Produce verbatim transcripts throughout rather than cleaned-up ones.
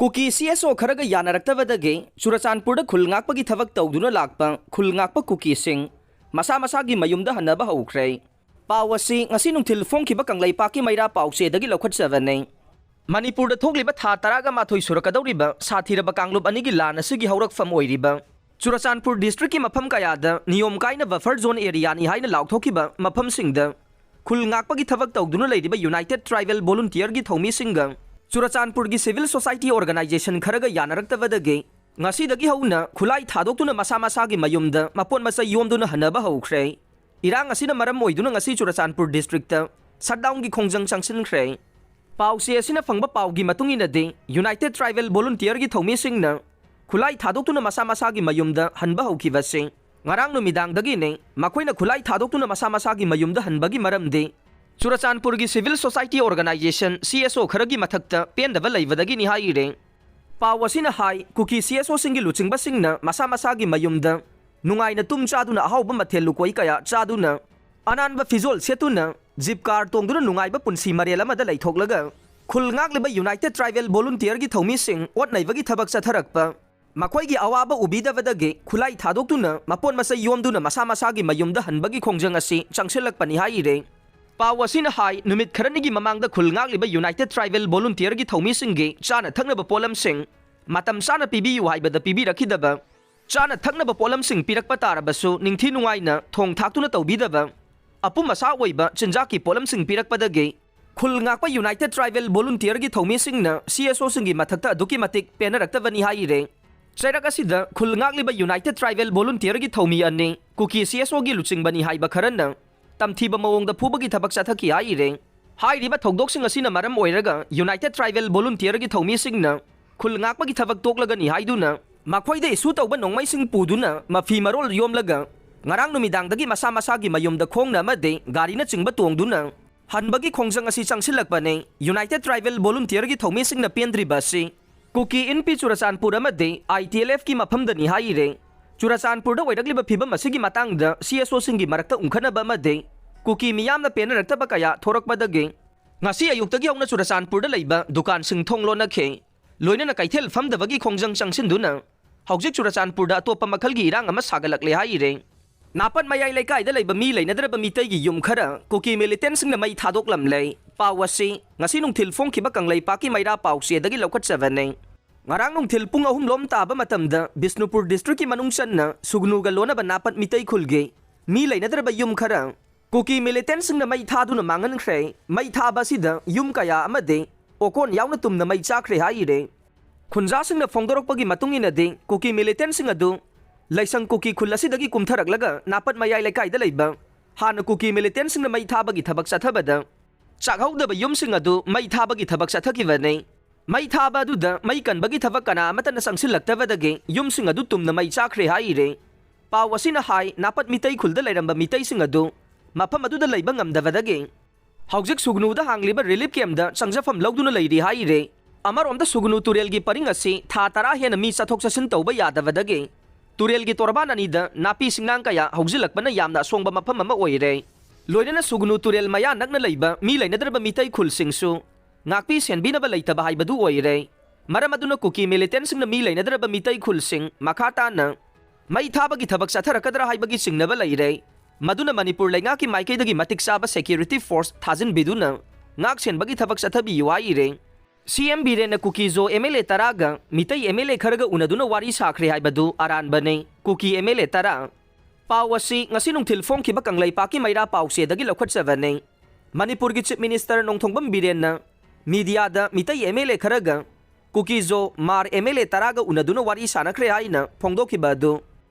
ꯀꯨꯀꯤ C S ꯑꯣ ꯈꯔꯒ ꯌꯥꯅꯔꯛꯇꯕꯗꯒꯤ ꯆꯨꯔꯆꯥꯟꯄꯨꯔꯗ ꯈꯨꯜ ꯉꯥꯛꯄꯒꯤ ꯊꯕꯛ ꯇꯧꯗꯨꯅ ꯂꯥꯛꯄ ꯈꯨꯜ ꯉꯥꯛꯄ ꯀꯨꯀꯤꯁꯤꯡ ꯃꯁꯥ ꯃꯁꯥꯒꯤ ꯃꯌꯨꯝꯗ ꯍꯟꯅꯕ ꯍꯧꯈ꯭ꯔꯦ꯫ ꯄꯥꯎ ꯑꯁꯤ ꯉꯁꯤ ꯅꯨꯡꯊꯤꯜ ꯐꯣꯡꯈꯤꯕ ꯀꯪꯂꯩꯄꯥꯛꯀꯤ ꯃꯩꯔꯥ ꯄꯥꯎꯆꯦꯗꯒꯤ ꯂꯧꯈꯠꯆꯕꯅꯤ꯫ ꯃꯅꯤꯄꯨꯔꯗ ꯊꯣꯛꯂꯤꯕ ꯊꯥ ꯇꯔꯥꯒ ꯃꯥꯊꯣꯏ ꯁꯨꯔꯛꯀꯗꯧꯔꯤꯕ ꯁꯥꯊꯤꯔꯕ ꯀꯥꯡꯂꯨꯞ ꯑꯅꯤꯒꯤ ꯂꯥꯟ ꯑꯁꯤꯒꯤ ꯍꯧꯔꯛꯐꯝ ꯑꯣꯏꯔꯤꯕ ꯆꯨꯔꯆꯥꯟꯄꯨꯔ ꯗꯤꯁꯇ꯭ꯔꯤꯛꯀꯤ ꯃꯐꯝ ꯀꯌꯥꯗ ꯅꯤꯌꯣꯝ ꯀꯥꯏꯅ ꯕꯐꯔ ꯖꯣꯟ ꯑꯦꯔꯤꯌꯥꯅꯤ ꯍꯥꯏꯅ ꯂꯥꯎꯊꯣꯛꯈꯤꯕ ꯃꯐꯝꯁꯤꯡꯗ ꯈꯨꯜ ꯉꯥꯛꯄꯒꯤ ꯊꯕꯛ ꯇꯧꯗꯨꯅ ꯂꯩꯔꯤꯕ ꯌꯨꯅꯥꯏꯇꯦꯗ ꯇ꯭ꯔꯥꯏꯕꯦꯜ ꯚꯣꯂꯨꯟꯇꯤꯌꯔꯒꯤ ꯊꯧꯃꯤꯁꯤꯡꯒ ꯆꯨꯔꯆꯥꯟꯄꯨꯔꯒꯤ ꯁꯤꯚꯤꯜ ꯁꯣꯁꯥꯏꯇꯤ ꯑꯣꯔꯒꯅꯥꯏꯖꯦꯁꯟ ꯈꯔꯒ ꯌꯥꯅꯔꯛꯇꯕꯗꯒꯤ ꯉꯁꯤꯗꯒꯤ ꯍꯧꯅ ꯈꯨꯠꯂꯥꯏ ꯊꯥꯗꯣꯛꯇꯨꯅ ꯃꯁꯥ ꯃꯁꯥꯒꯤ ꯃꯌꯨꯝꯗ ꯃꯄꯣꯠ ꯃꯆꯩ ꯌꯣꯝꯗꯨꯅ ꯍꯟꯅꯕ ꯍꯧꯈ꯭ꯔꯦ꯫ ꯏꯔꯥꯡ ꯑꯁꯤꯅ ꯃꯔꯝ ꯑꯣꯏꯗꯨꯅ ꯉꯁꯤ ꯆꯨꯔꯆꯥꯟꯄꯨꯔ ꯗꯤꯁꯇ꯭ꯔꯤꯛꯇ ꯁꯠꯗꯥꯎꯟꯒꯤ ꯈꯣꯡꯖꯪ ꯆꯪꯁꯤꯟꯈ꯭ꯔꯦ꯫ ꯄꯥꯎꯆꯦ ꯑꯁꯤꯅ ꯐꯪꯕ ꯄꯥꯎꯒꯤ ꯃꯇꯨꯡ ꯏꯟꯅꯗꯤ, ꯌꯨꯅꯥꯏꯇꯦꯗ ꯇ꯭ꯔꯥꯏꯕꯦꯜ ꯚꯣꯂꯨꯟꯇꯤꯌꯔꯒꯤ ꯊꯧꯃꯤꯁꯤꯡꯅ ꯈꯨꯠꯂꯥꯏ ꯊꯥꯗꯣꯛꯇꯨꯅ ꯃꯁꯥ ꯃꯁꯥꯒꯤ ꯃꯌꯨꯝꯗ ꯍꯟꯕ ꯍꯧꯈꯤꯕꯁꯤ ꯉꯔꯥꯡ ꯅꯨꯃꯤꯗꯥꯡꯗꯒꯤꯅꯤ꯫ ꯃꯈꯣꯏꯅ ꯈꯨꯠꯂꯥꯏ ꯊꯥꯗꯣꯛꯇꯨꯅ ꯃꯁꯥ ꯃꯁꯥꯒꯤ ꯃꯌꯨꯝꯗ ꯍꯟꯕꯒꯤ ꯃꯔꯝꯗꯤ ꯆꯨꯔꯆꯥꯟꯄꯨꯔꯒꯤ civil society organisation, C S ꯑꯣ, ꯈꯔꯒꯤ ꯃꯊꯛꯇ ꯄꯦꯟꯗꯕ ꯂꯩꯕꯗꯒꯤꯅꯤ ꯍꯥꯏꯔꯦ꯫ ꯄꯥꯎ ꯑꯁꯤꯅ ꯍꯥꯏ, ꯀꯨꯀꯤ ꯁꯤ ꯑꯦꯁ ꯑꯣꯁꯤꯡꯒꯤ ꯂꯨꯆꯤꯡꯕꯁꯤꯡꯅ ꯃꯁꯥ ꯃꯁꯥꯒꯤ ꯃꯌꯨꯝꯗ ꯅꯨꯡꯉꯥꯏꯅ ꯇꯨꯝ ꯆꯥꯗꯨꯅ ꯑꯍꯥꯎꯕ ꯃꯊꯦꯜ ꯂꯨꯀꯣꯏ ꯀꯌꯥ ꯆꯥꯗꯨꯅ ꯑꯅꯥꯟꯕ ꯐꯤꯖꯣꯜ ꯁꯦꯠꯇꯨꯅ ꯖꯤꯞ ꯀꯥꯔ ꯇꯣꯡꯗꯨꯅ ꯅꯨꯡꯉꯥꯏꯕ ꯄꯨꯟꯁꯤ ꯃꯔꯦꯜ ꯑꯃꯗ ꯂꯩꯊꯣꯛꯂꯒ ꯈꯨꯜ ꯉꯥꯛꯂꯤꯕ ꯌꯨꯅꯥꯏꯇꯦꯗ ꯇ꯭ꯔꯥꯏꯕꯦꯜ ꯚꯣꯂꯨꯟꯇꯤꯌꯔꯒꯤ ꯊꯧꯃꯤꯁꯤꯡ ꯑꯣꯠ ꯅꯩꯕꯒꯤ ꯊꯕꯛ ꯆꯠꯊꯔꯛꯄ, ꯃꯈꯣꯏꯒꯤ ꯑꯋꯥꯕ ꯎꯕꯤꯗꯕꯗꯒꯤ ꯈꯨꯠꯂꯥꯏ ꯊꯥꯗꯣꯛꯇꯨꯅ ꯃꯄꯣꯠ ꯃꯆꯩ ꯌꯣꯝꯗꯨꯅ ꯃꯁꯥ ꯃꯁꯥꯒꯤ ꯃꯌꯨꯝꯗ ꯍꯟꯕꯒꯤ ꯈꯣꯡꯖꯪ ꯑꯁꯤ ꯆꯪꯁꯤꯜꯂꯛꯄꯅꯤ ꯍꯥꯏꯔꯦ꯫ ꯄꯥꯎ ꯑꯁꯤꯅ ꯍꯥꯏ, ꯅꯨꯃꯤꯠ ꯈꯔꯅꯤꯒꯤ ꯃꯃꯥꯡꯗ ꯈꯨꯜ ꯉꯥꯛꯂꯤꯕ ꯌꯨꯅꯥꯏꯇꯦꯗ ꯇ꯭ꯔꯥꯏꯕꯦꯜ ꯚꯣꯂꯨꯟꯇꯤꯌꯔꯒꯤ ꯊꯧꯃꯤꯁꯤꯡꯒꯤ ꯆꯥꯅ ꯊꯛꯅꯕ ꯄꯣꯠꯂꯝꯁꯤꯡ ꯃꯇꯝ ꯆꯥꯅ ꯄꯤꯕꯤꯌꯨ ꯍꯥꯏꯕꯗ ꯄꯤꯕꯤꯔꯛꯈꯤꯗꯕ, ꯆꯥꯅ ꯊꯛꯅꯕ ꯄꯣꯠꯂꯝꯁꯤꯡ ꯄꯤꯔꯛꯄ ꯇꯥꯔꯕꯁꯨ ꯅꯤꯡꯊꯤ ꯅꯨꯡꯉꯥꯏꯅ ꯊꯣꯡ ꯊꯥꯛꯇꯨꯅ ꯇꯧꯕꯤꯗꯕ, ꯑꯄꯨꯝ ꯑꯁꯥ ꯑꯣꯏꯕ ꯆꯤꯟꯖꯥꯛꯀꯤ ꯄꯣꯠꯂꯝꯁꯤꯡ ꯄꯤꯔꯛꯄꯗꯒꯤ ꯈꯨꯜ ꯉꯥꯛꯄ ꯌꯨꯅꯥꯏꯇꯦꯗ ꯇ꯭ꯔꯥꯏꯕꯦꯜ ꯚꯣꯂꯨꯟꯇꯤꯌꯔꯒꯤ ꯊꯧꯃꯤꯁꯤꯡꯅ ꯁꯤ ꯑꯦꯁ ꯑꯣꯁꯤꯡꯒꯤ ꯃꯊꯛꯇ ꯑꯗꯨꯛꯀꯤ ꯃꯇꯤꯛ ꯄꯦꯟꯅꯔꯛꯇꯕꯅꯤ ꯍꯥꯏꯔꯦ꯫ ꯆꯩꯔꯛ ꯑꯁꯤꯗ ꯈꯨꯜ ꯉꯥꯛꯂꯤꯕ ꯌꯨꯅꯥꯏꯇꯦꯗ ꯇ꯭ꯔꯥꯏꯕꯦꯜ ꯚꯣꯂꯨꯟꯇꯤꯌꯔꯒꯤ ꯊꯧꯃꯤ ꯑꯅꯤ ꯀꯨꯀꯤ ꯁꯤ ꯑꯦꯁ ꯑꯣꯒꯤ ꯂꯨꯆꯤꯡꯕꯅꯤ ꯍꯥꯏꯕ ꯈꯔꯅ ꯇꯝꯊꯤꯕ ꯃꯑꯣꯡꯗ ꯐꯨꯕꯒꯤ ꯊꯕꯛ ꯆꯠꯊꯈꯤ ꯍꯥꯏꯔꯦ꯫ ꯍꯥꯏꯔꯤꯕ ꯊꯧꯗꯣꯛꯁꯤꯡ ꯑꯁꯤꯅ ꯃꯔꯝ ꯑꯣꯏꯔꯒ ꯌꯨꯅꯥꯏꯇꯦꯗ ꯇ꯭ꯔꯥꯏꯕꯦꯜ ꯚꯣꯂꯨꯟꯇꯤꯌꯔꯒꯤ ꯊꯧꯃꯤꯁꯤꯡꯅ ꯈꯨꯜ ꯉꯥꯛꯄꯒꯤ ꯊꯕꯛ ꯇꯣꯛꯂꯒꯅꯤ ꯍꯥꯏꯗꯨꯅ ꯃꯈꯣꯏꯗ ꯏꯁꯨ ꯇꯧꯕ ꯅꯣꯡꯃꯩꯁꯤꯡ ꯄꯨꯗꯨꯅ ꯃꯐꯤ ꯃꯔꯣꯜ ꯌꯣꯝꯂꯒ ꯉꯔꯥꯡ ꯅꯨꯃꯤꯗꯥꯡꯗꯒꯤ ꯃꯁꯥ ꯃꯁꯥꯒꯤ ꯃꯌꯨꯝꯗ ꯈꯣꯡꯅ ꯑꯃꯗꯤ ꯒꯥꯔꯤꯅꯆꯤꯡꯕ ꯇꯣꯡꯗꯨꯅ ꯍꯟꯕꯒꯤ ꯈꯣꯡꯖꯪ ꯑꯁꯤ ꯆꯪꯁꯤꯜꯂꯛꯄꯅꯤ꯫ ꯌꯨꯅꯥꯏꯇꯦꯗ ꯇ꯭ꯔꯥꯏꯕꯦꯜ ꯚꯣꯂꯨꯟꯇꯤꯌꯔꯒꯤ ꯊꯧꯃꯤꯁꯤꯡꯅ ꯄꯦꯟꯗ꯭ꯔꯤꯕ ꯑꯁꯤ ꯀꯨꯀꯤ ꯏꯟꯄꯤ ꯆꯨꯔꯆꯥꯟꯄꯨꯔ ꯑꯃꯗꯤ ꯑꯥꯏ ꯇꯤ ꯑꯦꯜ ꯑꯦꯐꯀꯤ ꯃꯐꯝꯗꯅꯤ ꯍꯥꯏꯔꯦ꯫ ꯆꯨꯔꯆꯥꯟꯄꯨꯔꯗ ꯑꯣꯏꯔꯛꯂꯤꯕ ꯐꯤꯕꯝ ꯑꯁꯤꯒꯤ ꯃꯇꯥꯡꯗ ꯁꯤ ꯑꯦꯁ ꯑꯣꯁꯤꯡꯒꯤ ꯃꯔꯛꯇ ꯎꯪꯈꯠꯅꯕ ꯑꯃꯗꯤ ꯀꯨꯀꯤ ꯃꯤꯌꯥꯝꯅ ꯄꯦꯟꯅꯔꯛꯇꯕ ꯀꯌꯥ ꯊꯣꯔꯛꯄꯗꯒꯤ ꯉꯁꯤ ꯑꯌꯨꯛꯇꯒꯤ ꯍꯧꯅ ꯆꯨꯔꯆꯥꯟꯄꯨꯔꯗ ꯂꯩꯕ ꯗꯨꯀꯥꯟꯁꯤꯡ ꯊꯣꯡ ꯂꯣꯟꯅꯈꯤ꯫ ꯂꯣꯏꯅꯅ ꯀꯩꯊꯦꯜ ꯐꯝꯗꯕꯒꯤ ꯈꯣꯡꯖꯪ ꯆꯪꯁꯤꯟꯗꯨꯅ ꯍꯧꯖꯤꯛ ꯆꯨꯔꯆꯥꯟꯄꯨꯔꯗ ꯑꯇꯣꯞꯄ ꯃꯈꯜꯒꯤ ꯏꯔꯥꯡ ꯑꯃ ꯁꯥꯒꯠꯂꯛꯂꯦ ꯍꯥꯏꯔꯦ꯫ ꯅꯥꯄꯠ ꯃꯌꯥꯏ ꯂꯩꯀꯥꯏꯗ ꯂꯩꯕ ꯃꯤ ꯂꯩꯅꯗ꯭ꯔꯕ ꯃꯤꯇꯩꯒꯤ ꯌꯨꯝ ꯈꯔ ꯀꯨꯀꯤ ꯃꯤꯂꯤꯇꯦꯟꯁꯤꯡꯅ ꯃꯩ ꯊꯥꯗꯣꯛꯂꯝꯂꯦ꯫ ꯄꯥꯎ ꯑꯁꯤ ꯉꯁꯤ ꯅꯨꯡꯊꯤꯜ ꯐꯣꯡꯈꯤꯕ ꯀꯪꯂꯩꯄꯥꯛꯀꯤ ꯃꯩꯔꯥ ꯄꯥꯎꯆꯦꯗꯒꯤ ꯂꯧꯈꯠꯆꯕꯅꯤ꯫ ꯉꯔꯥꯡ ꯅꯨꯡꯊꯤꯜ ꯄꯨꯡ ꯑꯍꯨꯝ ꯂꯣꯝ ꯇꯥꯕ ꯃꯇꯝꯗ ꯕꯤꯁꯅꯨꯄꯨꯔ ꯗꯤꯁꯇ꯭ꯔꯤꯛꯀꯤ ꯃꯅꯨꯡ ꯆꯟꯅ ꯁꯨꯒꯅꯨꯒ ꯂꯣꯟꯅꯕ ꯅꯥꯄꯠ ꯃꯤꯇꯩ ꯈꯨꯜꯒꯤ ꯃꯤ ꯂꯩꯅꯗ꯭ꯔꯕ ꯌꯨꯝ ꯈꯔ ꯀꯨꯀꯤ ꯃꯤꯂꯤꯇꯦꯟꯁꯤꯡꯅ ꯃꯩ ꯊꯥꯗꯨꯅ ꯃꯥꯡꯍꯟꯈ꯭ꯔꯦ꯫ ꯃꯩ ꯊꯥꯕ ꯑꯁꯤꯗ ꯌꯨꯝ ꯀꯌꯥ ꯑꯃꯗꯤ ꯑꯣꯀꯣꯟ ꯌꯥꯎꯅ ꯇꯨꯝꯅ ꯃꯩ ꯆꯥꯈ꯭ꯔꯦ ꯍꯥꯏꯔꯦ꯫ ꯈꯨꯟꯖꯥꯁꯤꯡꯅ ꯐꯣꯡꯗꯣꯔꯛꯄꯒꯤ ꯃꯇꯨꯡ ꯏꯟꯅꯗꯤ ꯀꯨꯀꯤ ꯃꯤꯂꯤꯇꯦꯟꯁꯤꯡ ꯑꯗꯨ ꯂꯩꯁꯪ ꯀꯨꯀꯤ ꯈꯨꯜ ꯑꯁꯤꯗꯒꯤ ꯀꯨꯝꯊꯔꯛꯂꯒ ꯅꯥꯄꯠ ꯃꯌꯥꯏ ꯂꯩꯀꯥꯏꯗ ꯂꯩꯕ ꯍꯥꯟꯅ ꯀꯨꯀꯤ ꯃꯤꯂꯤꯇꯦꯟꯁꯤꯡꯅ ꯃꯩ ꯊꯥꯕꯒꯤ ꯊꯕꯛ ꯆꯠꯊꯕꯗ ꯆꯥꯛꯍꯧꯗꯕ ꯌꯨꯝꯁꯤꯡ ꯑꯗꯨ ꯃꯩ ꯊꯥꯕꯒꯤ ꯊꯕꯛ ꯆꯠꯊꯈꯤꯕꯅꯤ꯫ ꯃꯩ ꯊꯥꯕ ꯑꯗꯨꯗ ꯃꯩ ꯀꯟꯕꯒꯤ ꯊꯕꯛ ꯀꯅꯥ ꯑꯃꯠꯇꯅ ꯆꯪꯁꯤꯜꯂꯛꯇꯕꯗꯒꯤ ꯌꯨꯝꯁꯤꯡ ꯑꯗꯨ ꯇꯨꯝꯅ ꯃꯩ ꯆꯥꯈ꯭ꯔꯦ ꯍꯥꯏꯔꯦ꯫ ꯄꯥꯎ ꯑꯁꯤꯅ ꯍꯥꯏ, ꯅꯥꯄꯠ ꯃꯤꯇꯩ ꯈꯨꯜꯗ ꯂꯩꯔꯝꯕ ꯃꯤꯇꯩꯁꯤꯡ ꯑꯗꯨ ꯃꯐꯝ ꯑꯗꯨꯗ ꯂꯩꯕ ꯉꯝꯗꯕꯗꯒꯤ ꯍꯧꯖꯤꯛ ꯁꯨꯒꯅꯨꯗ ꯍꯥꯡꯂꯤꯕ ꯔꯤꯂꯤꯐ ꯀꯦꯝꯞꯇ ꯆꯪꯖꯐꯝ ꯂꯧꯗꯨꯅ ꯂꯩꯔꯤ ꯍꯥꯏꯔꯦ꯫ ꯑꯃꯔꯣꯝꯗ ꯁꯨꯒꯅꯨ ꯇꯨꯔꯦꯜꯒꯤ ꯄꯔꯤꯡ ꯑꯁꯤ ꯊꯥ ꯇꯔꯥ ꯍꯦꯟꯅ ꯃꯤ ꯆꯠꯊꯣꯛ ꯆꯠꯁꯤꯟ ꯇꯧꯕ ꯌꯥꯗꯕꯗꯒꯤ ꯇꯨꯔꯦꯜꯒꯤ ꯇꯣꯔꯕꯥꯟ ꯑꯅꯤꯗ ꯅꯥꯄꯤ ꯁꯤꯡꯅꯥꯡ ꯀꯌꯥ ꯍꯧꯖꯤꯜꯂꯛꯄꯅ ꯌꯥꯝꯅ ꯑꯁꯣꯡꯕ ꯃꯐꯝ ꯑꯃ ꯑꯣꯏꯔꯦ꯫ ꯂꯣꯏꯅꯅ ꯁꯨꯒꯅꯨ ꯇꯨꯔꯦꯜ ꯃꯌꯥ ꯅꯛꯅ ꯂꯩꯕ ꯃꯤ ꯂꯩꯅꯗ꯭ꯔꯕ ꯃꯤꯇꯩ ꯈꯨꯜꯁꯤꯡꯁꯨ ꯉꯥꯛꯄꯤ ꯁꯦꯟꯕꯤꯅꯕ ꯂꯩꯇꯕ ꯍꯥꯏꯕꯗꯨ ꯑꯣꯏꯔꯦ꯫ ꯃꯔꯝ ꯑꯗꯨꯅ ꯀꯨꯀꯤ ꯃꯤꯂꯤꯇꯦꯟꯁꯤꯡꯅ ꯃꯤ ꯂꯩꯅꯗ꯭ꯔꯕ ꯃꯤꯇꯩ ꯈꯨꯜꯁꯤꯡ ꯃꯈꯥ ꯇꯥꯅ ꯃꯩ ꯊꯥꯕꯒꯤ ꯊꯕꯛ ꯆꯠꯊꯔꯛꯀꯗ꯭ꯔꯥ ꯍꯥꯏꯕꯒꯤ ꯆꯤꯡꯅꯕ ꯂꯩꯔꯦ꯫ ꯃꯗꯨꯅ ꯃꯅꯤꯄꯨꯔ ꯂꯩꯉꯥꯛꯀꯤ ꯃꯥꯏꯀꯩꯗꯒꯤ ꯃꯇꯤꯛ ꯆꯥꯕ ꯁꯦꯀ꯭ꯌꯨꯔꯤꯇꯤ ꯐꯣꯔꯁ ꯊꯥꯖꯤꯟꯕꯤꯗꯨꯅ ꯉꯥꯛ ꯁꯦꯟꯕꯒꯤ ꯊꯕꯛ ꯆꯠꯊꯕꯤꯌꯨ ꯍꯥꯏꯔꯦ꯫ ꯁꯤ ꯑꯦꯝ ꯕꯤꯔꯦꯟꯅ ꯀꯨꯀꯤꯖꯣ ꯑꯦꯝ ꯑꯦꯜ ꯑꯦ ꯇꯔꯥꯒ ꯃꯤꯇꯩ ꯑꯦꯝ ꯑꯦꯜ ꯑꯦ ꯈꯔꯒ ꯎꯅꯗꯨꯅ ꯋꯥꯔꯤ ꯁꯥꯈ꯭ꯔꯦ ꯍꯥꯏꯕꯗꯨ ꯑꯔꯥꯟꯕꯅꯤ꯫ ꯀꯨꯀꯤ ꯑꯦꯝ ꯑꯦꯜ ꯑꯦ ꯇꯔꯥ꯫ ꯄꯥꯎ ꯑꯁꯤ ꯉꯁꯤ ꯅꯨꯡꯊꯤꯜ ꯐꯣꯡꯈꯤꯕ ꯀꯪꯂꯩꯄꯥꯛꯀꯤ ꯃꯩꯔꯥ ꯄꯥꯎꯆꯦꯗꯒꯤ ꯂꯧꯈꯠꯆꯕꯅꯤ꯫ ꯃꯅꯤꯄꯨꯔꯒꯤ ꯆꯤꯐ ꯃꯤꯅꯤꯁꯇꯔ ꯅꯣꯡꯊꯣꯡꯕꯝ ꯕꯤꯔꯦꯟꯅ ꯃꯤꯗꯤꯌꯥꯗ ꯃꯤꯇꯩ ꯑꯦꯝ ꯑꯦꯜ ꯑꯦ ꯈꯔꯒ ꯀꯨꯀꯤꯖꯣ ꯃꯥꯔ ꯑꯦꯝ ꯑꯦꯜ ꯑꯦ ꯇꯔꯥꯒ ꯎꯅꯗꯨꯅ ꯋꯥꯔꯤ ꯁꯥꯅꯈ꯭ꯔꯦ ꯍꯥꯏꯅ ꯐꯣꯡꯗꯣꯛꯈꯤꯕ ꯑꯗꯨ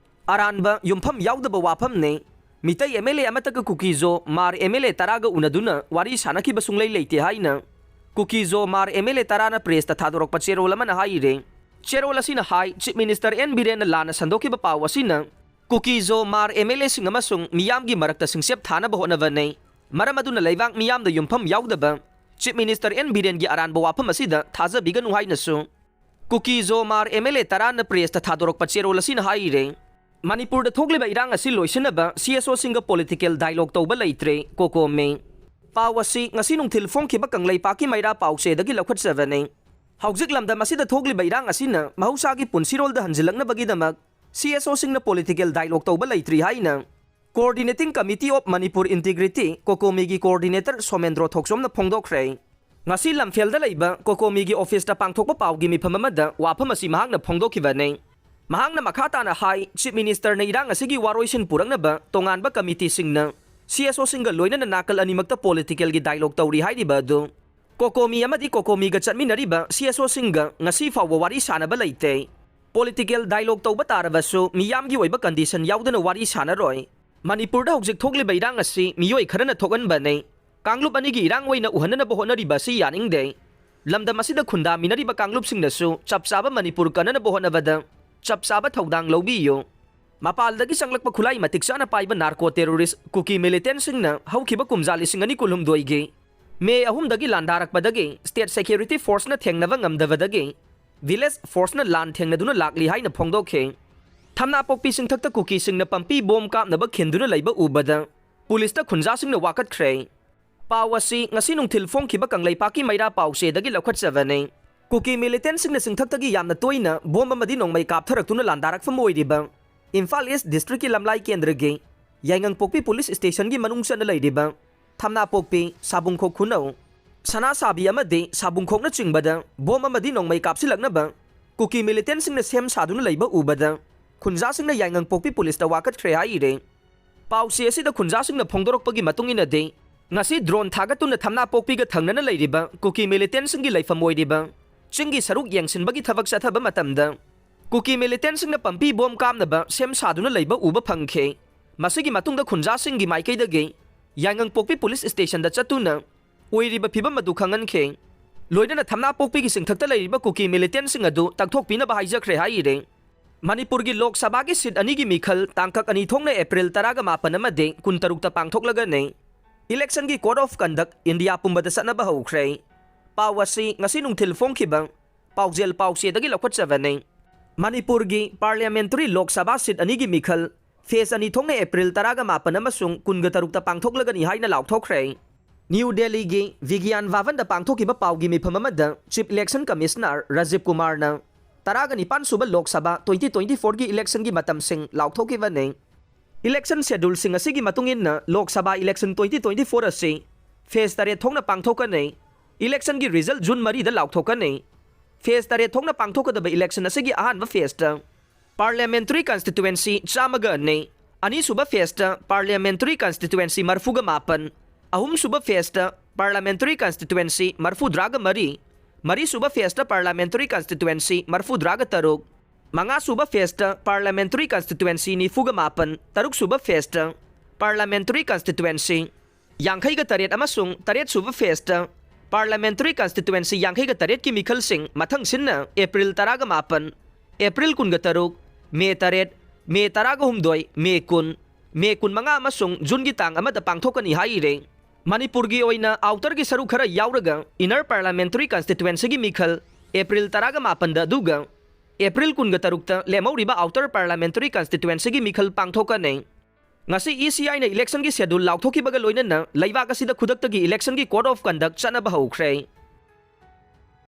ꯑꯔꯥꯟꯕ, ꯌꯨꯝꯐꯝ ꯌꯥꯎꯗꯕ ꯋꯥꯐꯝꯅꯤ꯫ ꯃꯤꯇꯩ ꯑꯦꯝ ꯑꯦꯜ ꯑꯦ ꯑꯃꯠꯇꯒ ꯀꯨꯀꯤꯖꯣ ꯃꯥꯔ ꯑꯦꯝ ꯑꯦꯜ ꯑꯦ ꯇꯔꯥꯒ ꯎꯅꯗꯨꯅ ꯋꯥꯔꯤ ꯁꯥꯅꯈꯤꯕ ꯁꯨꯡꯂꯩ ꯂꯩꯇꯦ ꯍꯥꯏꯅ ꯀꯨꯀꯤꯖꯣ ꯃꯥꯔ ꯑꯦꯝ ꯑꯦꯜ ꯑꯦ ꯇꯔꯥꯅ ꯄ꯭ꯔꯦꯁꯇ ꯊꯥꯗꯣꯔꯛꯄ ꯆꯦꯔꯣꯜ ꯑꯃꯅ ꯍꯥꯏꯔꯦ꯫ ꯆꯦꯔꯣꯜ ꯑꯁꯤꯅ ꯍꯥꯏ, ꯆꯤꯐ ꯃꯤꯅꯤꯁꯇꯔ ꯑꯦꯟ ꯕꯤꯔꯦꯟꯅ ꯂꯥꯟꯅ ꯁꯟꯗꯣꯛꯈꯤꯕ ꯄꯥꯎ ꯑꯁꯤꯅ ꯀꯨꯀꯤꯖꯣ ꯃꯥꯔ ꯑꯦꯝ ꯑꯦꯜ ꯑꯦꯁꯤꯡ ꯑꯃꯁꯨꯡ ꯃꯤꯌꯥꯝꯒꯤ ꯃꯔꯛꯇ ꯁꯤꯡꯆꯦꯞ ꯊꯥꯅꯕ ꯍꯣꯠꯅꯕꯅꯤ꯫ ꯃꯔꯝ ꯑꯗꯨꯅ ꯂꯩꯕꯥꯛ ꯃꯤꯌꯥꯝꯗ ꯌꯨꯝꯐꯝ ꯌꯥꯎꯗꯕ ꯆꯤꯐ ꯃꯤꯅꯤꯁꯇꯔ ꯑꯦꯟ ꯕꯤꯔꯦꯟꯒꯤ ꯑꯔꯥꯟꯕ ꯋꯥꯐꯝ ꯑꯁꯤꯗ ꯊꯥꯖꯕꯤꯒꯅꯨ ꯍꯥꯏꯅꯁꯨ ꯀꯨꯀꯤꯖꯣ ꯃꯥꯔ ꯑꯦꯝ ꯑꯦꯜ ꯑꯦ ꯇꯔꯥꯅ ꯄ꯭ꯔꯦꯁꯇ ꯊꯥꯗꯣꯔꯛꯄ ꯆꯦꯔꯣꯜ ꯑꯁꯤꯅ ꯍꯥꯏꯔꯦ꯫ ꯃꯅꯤꯄꯨꯔꯗ ꯊꯣꯛꯂꯤꯕ ꯏꯔꯥꯡ ꯑꯁꯤ ꯂꯣꯏꯁꯤꯟꯅꯕ ꯁꯤ ꯑꯦꯁ ꯑꯣꯁꯤꯡꯒ ꯄꯣꯂꯤꯇꯤꯀꯦꯜ ꯗꯥꯏꯂꯣꯒ ꯇꯧꯕ ꯂꯩꯇ꯭ꯔꯦ, ꯀꯣꯀꯣꯃꯤ꯫ ꯄꯥꯎ ꯑꯁꯤ ꯉꯁꯤ ꯅꯨꯡꯊꯤꯜ ꯐꯣꯡꯈꯤꯕ ꯀꯪꯂꯩꯄꯥꯛꯀꯤ ꯃꯩꯔꯥ ꯄꯥꯎꯆꯦꯗꯒꯤ ꯂꯧꯈꯠꯆꯕꯅꯤ꯫ ꯍꯧꯖꯤꯛ ꯂꯝꯗꯝ ꯑꯁꯤꯗ ꯊꯣꯛꯂꯤꯕ ꯏꯔꯥꯡ ꯑꯁꯤꯅ ꯃꯍꯧꯁꯥꯒꯤ ꯄꯨꯟꯁꯤꯔꯣꯜꯗ ꯍꯟꯖꯤꯜꯂꯛꯅꯕꯒꯤꯗꯃꯛ ꯁꯤ ꯑꯦꯁ ꯑꯣꯁꯤꯡꯅ ꯄꯣꯂꯤꯇꯤꯀꯦꯜ ꯗꯥꯏꯂꯣꯒ ꯇꯧꯕ ꯂꯩꯇ꯭ꯔꯤ ꯍꯥꯏꯅ Coordinating Committee of Manipur Integrity, ꯀꯣꯀꯣꯃꯤꯒꯤ ꯀꯣꯑꯣꯔꯗꯤꯅꯦꯇꯔ ꯁꯣꯃꯦꯟꯗ꯭ꯔꯣ ꯊꯣꯛꯆꯣꯝꯅ ꯐꯣꯡꯗꯣꯛꯈ꯭ꯔꯦ꯫ ꯉꯁꯤ ꯂꯝꯐꯦꯜꯗ ꯂꯩꯕ ꯀꯣꯀꯣꯃꯤꯒꯤ ꯑꯣꯐꯤꯁꯇ ꯄꯥꯡꯊꯣꯛꯄ ꯄꯥꯎꯒꯤ ꯃꯤꯐꯝ ꯑꯃꯗ ꯋꯥꯐꯝ ꯑꯁꯤ ꯃꯍꯥꯛꯅ ꯐꯣꯡꯗꯣꯛꯈꯤꯕꯅꯤ꯫ ꯃꯍꯥꯛꯅ ꯃꯈꯥ ꯇꯥꯅ ꯍꯥꯏ, ꯆꯤꯐ ꯃꯤꯅꯤꯁꯇꯔꯅ ꯏꯔꯥꯡ ꯑꯁꯤꯒꯤ ꯋꯥꯔꯣꯏꯁꯤꯟ ꯄꯨꯔꯛꯅꯕ ꯇꯣꯉꯥꯟꯕ ꯀꯃꯤꯇꯤꯁꯤꯡꯅ ꯁꯤ ꯑꯦꯁ ꯑꯣꯁꯤꯡꯒ ꯂꯣꯏꯅꯅ ꯅꯥꯀꯜ ꯑꯅꯤꯃꯛꯇ ꯄꯣꯂꯤꯇꯤꯀꯦꯜꯒꯤ ꯗꯥꯏꯂꯣꯒ ꯇꯧꯔꯤ ꯍꯥꯏꯔꯤꯕ ꯑꯗꯨ ꯀꯣꯀꯣꯃꯤ ꯑꯃꯗꯤ ꯀꯣꯀꯣꯃꯤꯒ ꯆꯠꯃꯤꯟꯅꯔꯤꯕ ꯁꯤ ꯑꯦꯁ ꯑꯣꯁꯤꯡꯒ ꯉꯁꯤ ꯐꯥꯎꯕ ꯋꯥꯔꯤ ꯁꯥꯅꯕ ꯂꯩꯇꯦ꯫ ꯄꯣꯂꯤꯇꯤꯀꯦꯜ ꯗꯥꯏꯂꯣꯒ ꯇꯧꯕ ꯇꯥꯔꯕꯁꯨ ꯃꯤꯌꯥꯝꯒꯤ ꯑꯣꯏꯕ ꯀꯟꯗꯤꯁꯟ ꯌꯥꯎꯗꯅ ꯋꯥꯔꯤ ꯁꯥꯅꯔꯣꯏ꯫ ꯃꯅꯤꯄꯨꯔꯗ ꯍꯧꯖꯤꯛ ꯊꯣꯛꯂꯤꯕ ꯏꯔꯥꯡ ꯑꯁꯤ ꯃꯤꯑꯣꯏ ꯈꯔꯅ ꯊꯣꯛꯍꯟꯕꯅꯤ꯫ ꯀꯥꯡꯂꯨꯞ ꯑꯅꯤꯒꯤ ꯏꯔꯥꯡ ꯑꯣꯏꯅ ꯎꯍꯟꯅꯅꯕ ꯍꯣꯠꯅꯔꯤꯕ ꯑꯁꯤ ꯌꯥꯅꯤꯡꯗꯦ꯫ ꯂꯝꯗꯝ ꯑꯁꯤꯗ ꯈꯨꯟꯗꯥꯃꯤꯟꯅꯔꯤꯕ ꯀꯥꯡꯂꯨꯞꯁꯤꯡꯅꯁꯨ ꯆꯞ ꯆꯥꯕ ꯃꯅꯤꯄꯨꯔ ꯀꯟꯅꯅꯕ ꯍꯣꯠꯅꯕꯗ ꯆꯞ ꯆꯥꯕ ꯊꯧꯗꯥꯡ ꯂꯧꯕꯤꯌꯨ꯫ ꯃꯄꯥꯜꯗꯒꯤ ꯆꯪꯂꯛꯄ ꯈꯨꯠꯂꯥꯏ ꯃꯇꯤꯛ ꯆꯥꯅ ꯄꯥꯏꯕ ꯅꯥꯔꯀꯣ ꯇꯦꯔꯣꯔꯤꯁ ꯀꯨꯀꯤ ꯃꯤꯂꯤꯇꯦꯟꯁꯤꯡꯅ ꯍꯧꯈꯤꯕ ꯀꯨꯝꯖꯥ ꯂꯤꯁꯤꯡ ꯑꯅꯤ ꯀꯨꯟꯍꯨꯝꯗꯣꯏꯒꯤ ꯃꯦ ꯑꯍꯨꯝꯗꯒꯤ ꯂꯥꯟꯗꯥꯔꯛꯄꯗꯒꯤ ꯁ꯭ꯇꯦꯠ ꯁꯦꯀ꯭ꯌꯨꯔꯤꯇꯤ ꯐꯣꯔꯁꯅ ꯊꯦꯡꯅꯕ ꯉꯝꯗꯕꯗꯒꯤ ꯚꯤꯂꯦꯖ ꯐꯣꯔꯁꯅ ꯂꯥꯟ ꯊꯦꯡꯅꯗꯨꯅ ꯂꯥꯛꯂꯤ ꯍꯥꯏꯅ ꯐꯣꯡꯗꯣꯛꯈꯤ꯫ ꯊꯝꯅꯥꯄꯣꯛꯄꯤ ꯆꯤꯡꯊꯛꯇ ꯀꯨꯀꯤꯁꯤꯡꯅ ꯄꯝꯄꯤ ꯕꯣꯝ ꯀꯥꯞꯅꯕ ꯈꯤꯟꯗꯨꯅ ꯂꯩꯕ ꯎꯕꯗ ꯄꯨꯂꯤꯁꯇ ꯈꯨꯟꯖꯥꯁꯤꯡꯅ ꯋꯥꯀꯠꯈ꯭ꯔꯦ꯫ ꯄꯥꯎ ꯑꯁꯤ ꯉꯁꯤ ꯅꯨꯡꯊꯤꯜ ꯐꯣꯡꯈꯤꯕ ꯀꯪꯂꯩꯄꯥꯛꯀꯤ ꯃꯩꯔꯥ ꯄꯥꯎꯆꯦꯗꯒꯤ ꯂꯧꯈꯠꯆꯕꯅꯤ꯫ ꯀꯨꯀꯤ ꯃꯤꯂꯤꯇꯦꯟꯁꯤꯡꯅ ꯆꯤꯡꯊꯛꯇꯒꯤ ꯌꯥꯝꯅ ꯇꯣꯏꯅ ꯕꯣꯝ ꯑꯃꯗꯤ ꯅꯣꯡꯃꯩ ꯀꯥꯞꯊꯔꯛꯇꯨꯅ ꯂꯥꯟꯗꯥꯔꯛꯐꯝ ꯑꯣꯏꯔꯤꯕ ꯏꯝꯐꯥꯜ ꯏꯁ ꯗꯤꯁꯇ꯭ꯔꯤꯛꯀꯤ ꯂꯝꯂꯥꯏ ꯀꯦꯟꯗ꯭ꯔꯒꯤ ꯌꯥꯏꯉꯪꯄꯣꯛꯄꯤ ꯄꯨꯂꯤꯁ ꯁ꯭ꯇꯦꯁꯟꯒꯤ ꯃꯅꯨꯡ ꯆꯟꯅ ꯂꯩꯔꯤꯕ ꯊꯝꯅꯥꯄꯣꯛꯄꯤ, ꯁꯥꯕꯨꯡꯈꯣꯛ ꯈꯨꯅꯧ, ꯁꯅꯥꯁꯥꯕꯤ ꯑꯃꯗꯤ ꯁꯥꯕꯨꯡꯈꯣꯛꯅꯆꯤꯡꯕꯗ ꯕꯣꯝ ꯑꯃꯗꯤ ꯅꯣꯡꯃꯩ ꯀꯥꯞꯁꯤꯜꯂꯛꯅꯕ ꯀꯨꯀꯤ ꯃꯤꯂꯤꯇꯦꯟꯁꯤꯡꯅ ꯁꯦꯝ ꯁꯥꯗꯨꯅ ꯂꯩꯕ ꯎꯕꯗ ꯈꯨꯟꯖꯥꯁꯤꯡꯅ ꯌꯥꯏꯉꯪꯄꯣꯛꯄꯤ ꯄꯨꯂꯤꯁꯇ ꯋꯥꯀꯠꯈ꯭ꯔꯦ ꯍꯥꯏꯔꯤ꯫ ꯄꯥꯎꯆꯦ ꯑꯁꯤꯗ ꯈꯨꯟꯖꯥꯁꯤꯡꯅ ꯐꯣꯡꯗꯣꯔꯛꯄꯒꯤ ꯃꯇꯨꯡ ꯏꯟꯅꯗꯤ, ꯉꯁꯤ ꯗ꯭ꯔꯣꯟ ꯊꯥꯒꯠꯇꯨꯅ ꯊꯝꯅꯥꯄꯣꯛꯄꯤꯒ ꯊꯪꯅꯅ ꯂꯩꯔꯤꯕ ꯀꯨꯀꯤ ꯃꯤꯂꯤꯇꯦꯟꯁꯤꯡꯒꯤ ꯂꯩꯐꯝ ꯑꯣꯏꯔꯤꯕ ꯆꯤꯡꯒꯤ ꯁꯔꯨꯛ ꯌꯦꯡꯁꯤꯟꯕꯒꯤ ꯊꯕꯛ ꯆꯠꯊꯕ ꯃꯇꯝꯗ, ꯀꯨꯀꯤ ꯃꯤꯂꯤꯇꯦꯟꯁꯤꯡꯅ ꯄꯝꯄꯤ ꯕꯣꯝ ꯀꯥꯞꯅꯕ ꯁꯦꯝ ꯁꯥꯗꯨꯅ ꯂꯩꯕ ꯎꯕ ꯐꯪꯈꯤ꯫ ꯃꯁꯤꯒꯤ ꯃꯇꯨꯡꯗ ꯈꯨꯟꯖꯥꯁꯤꯡꯒꯤ ꯃꯥꯏꯀꯩꯗꯒꯤ ꯌꯥꯏꯉꯪꯄꯣꯛꯄꯤ ꯄꯨꯂꯤꯁ ꯁ꯭ꯇꯦꯁꯟꯗ ꯆꯠꯇꯨꯅ ꯑꯣꯏꯔꯤꯕ ꯐꯤꯕꯝ ꯑꯗꯨ ꯈꯪꯍꯟꯈꯤ꯫ ꯂꯣꯏꯅꯅ ꯊꯝꯅꯥꯄꯣꯛꯄꯤꯒꯤ ꯆꯤꯡꯊꯛꯇ ꯂꯩꯔꯤꯕ ꯀꯨꯀꯤ ꯃꯤꯂꯤꯇꯦꯟꯁꯤꯡ ꯑꯗꯨ ꯇꯛꯊꯣꯛꯄꯤꯅꯕ ꯍꯥꯏꯖꯈ꯭ꯔꯦ ꯍꯥꯏꯔꯤ꯫ ꯃꯅꯤꯄꯨꯔꯒꯤ ꯂꯣꯛ ꯁꯚꯥꯒꯤ ꯁꯤꯠ ꯑꯅꯤꯒꯤ ꯃꯤꯈꯜ ꯇꯥꯡꯀꯛ ꯑꯅꯤ ꯊꯣꯛꯅ ꯑꯦꯄ꯭ꯔꯤꯜ ꯇꯔꯥꯒ ꯃꯥꯄꯟ ꯑꯃꯗꯤ ꯀꯨꯟꯇꯔꯨꯛꯇ ꯄꯥꯡꯊꯣꯛꯂꯒꯅꯤ꯫ ꯏꯂꯦꯛꯁꯟꯒꯤ ꯀꯣꯗ ꯑꯣꯐ ꯀꯟꯗꯛ ꯏꯟꯗꯤꯌꯥ ꯄꯨꯝꯕꯗ ꯆꯠꯅꯕ ꯍꯧꯈ꯭ꯔꯦ꯫ ꯄꯥꯎ ꯑꯁꯤ ꯉꯁꯤ ꯅꯨꯡꯊꯤꯜ ꯐꯣꯡꯈꯤꯕ ꯄꯥꯎꯖꯦꯜ ꯄꯥꯎꯆꯦꯗꯒꯤ ꯂꯧꯈꯠꯆꯕꯅꯤ꯫ ꯃꯅꯤꯄꯨꯔꯒꯤ ꯄꯥꯔꯂꯤꯌꯥꯃꯦꯟꯇꯔꯤ ꯂꯣꯛ ꯁꯚꯥ ꯁꯤꯠ ꯑꯅꯤꯒꯤ ꯃꯤꯈꯜ ꯐꯦꯖ ꯑꯅꯤ ꯊꯣꯛꯅ ꯑꯦꯄ꯭ꯔꯤꯜ ꯇꯔꯥꯒ ꯃꯥꯄꯟ ꯑꯃꯁꯨꯡ ꯀꯨꯟꯒ ꯇꯔꯨꯛꯇ ꯄꯥꯡꯊꯣꯛꯂꯒꯅꯤ ꯍꯥꯏꯅ ꯂꯥꯎꯊꯣꯛꯈ꯭ꯔꯦ꯫ ꯅ꯭ꯌꯨ ꯗꯦꯜꯂꯤꯒꯤ ꯕꯤꯒ꯭ꯌꯥꯟ ꯚꯥꯕꯟꯗ ꯄꯥꯡꯊꯣꯛꯈꯤꯕ ꯄꯥꯎꯒꯤ ꯃꯤꯐꯝ ꯑꯃꯗ Chief Election Commissioner ꯔꯥꯖꯤꯕ ꯀꯨꯃꯥꯔꯅ ꯇꯔꯥꯒ ꯅꯤꯄꯥꯟ ꯁꯨꯕ ꯂꯣꯛ ꯁꯚꯥ twenty twenty-fourꯒꯤ electionꯒꯤ ꯃꯇꯝꯁꯤꯡ ꯂꯥꯎꯊꯣꯛꯈꯤꯕꯅꯤ꯫ Election scheduleꯁꯤꯡ ꯑꯁꯤꯒꯤ ꯃꯇꯨꯡ ꯏꯟꯅ Lok Sabha election twenty twenty-four ꯑꯁꯤ phase ꯇꯔꯦꯠ ꯊꯣꯛꯅ ꯄꯥꯡꯊꯣꯛꯀꯅꯤ꯫ Electionꯒꯤ result June ꯃꯔꯤꯗ ꯂꯥꯎꯊꯣꯛꯀꯅꯤ꯫ Phase ꯇꯔꯦꯠ ꯊꯣꯛꯅ ꯄꯥꯡꯊꯣꯛꯀꯗꯕ election ꯑꯁꯤꯒꯤ ꯑꯍꯥꯟꯕ phaseꯇ parliamentary constituency ꯆꯥꯝꯃꯒ ꯑꯅꯤ, ꯑꯅꯤꯁꯨꯕ phaseꯇ parliamentary constituency ꯃꯔꯐꯨꯒ ꯃꯥꯄꯟ, ꯑꯍꯨꯝꯁꯨꯕ phaseꯇ parliamentary constituency ꯃꯔꯐꯨꯗ꯭ꯔꯥꯒ ꯃꯔꯤ, ꯃꯔꯤꯁꯨꯕ phaseꯇ parliamentary constituency ꯃꯔꯐꯨꯗ꯭ꯔꯥꯒ ꯇꯔꯨꯛ, ꯃꯉꯥꯁꯨꯕ phaseꯇ parliamentary constituency ꯅꯤꯐꯨꯒ ꯃꯥꯄꯟ, ꯇꯔꯨꯛꯁꯨꯕ phaseꯇ parliamentary constituency ꯌꯥꯡꯈꯩꯒ ꯇꯔꯦꯠ ꯑꯃꯁꯨꯡ ꯇꯔꯦꯠꯁꯨꯕ phaseꯇ parliamentary constituency ꯌꯥꯡꯈꯩꯒ ꯇꯔꯦꯠꯀꯤ ꯃꯤꯈꯜꯁꯤꯡ ꯃꯊꯪ ꯁꯤꯟꯅ April ꯇꯔꯥꯒ ꯃꯥꯄꯟ, April ꯀꯨꯟꯒ ꯇꯔꯨꯛ, May ꯇꯔꯦꯠ, May ꯇꯔꯥꯒ ꯍꯨꯝꯗꯣꯏ, May ꯀꯨꯟ, May ꯀꯨꯟꯃꯉꯥ ꯑꯃꯁꯨꯡ Juneꯒꯤ ꯇꯥꯡ ꯑꯃꯗ ꯄꯥꯡꯊꯣꯛꯀꯅꯤ ꯍꯥꯏꯔꯤ꯫ ꯃꯅꯤꯄꯨꯔꯒꯤ ꯑꯣꯏꯅ outerꯒꯤ ꯁꯔꯨꯛ ꯈꯔ ꯌꯥꯎꯔꯒ inner parliamentary constituencyꯒꯤ ꯃꯤꯈꯜ April ꯇꯔꯥꯒ ꯃꯥꯄꯟꯗ, ꯑꯗꯨꯒ April ꯀꯨꯟꯒ ꯇꯔꯨꯛꯇ ꯂꯦꯝꯍꯧꯔꯤꯕ outer parliamentary constituencyꯒꯤ ꯃꯤꯈꯜ ꯄꯥꯡꯊꯣꯛꯀꯅꯤ꯫ ꯉꯁꯤ ECIꯅ electionꯒꯤ schedule ꯂꯥꯎꯊꯣꯛꯈꯤꯕꯒ ꯂꯣꯏꯅꯅ ꯂꯩꯕꯥꯛ ꯑꯁꯤꯗ ꯈꯨꯗꯛꯇꯒꯤ electionꯒꯤ code of conduct ꯆꯠꯅꯕ ꯍꯧꯈ꯭ꯔꯦ꯫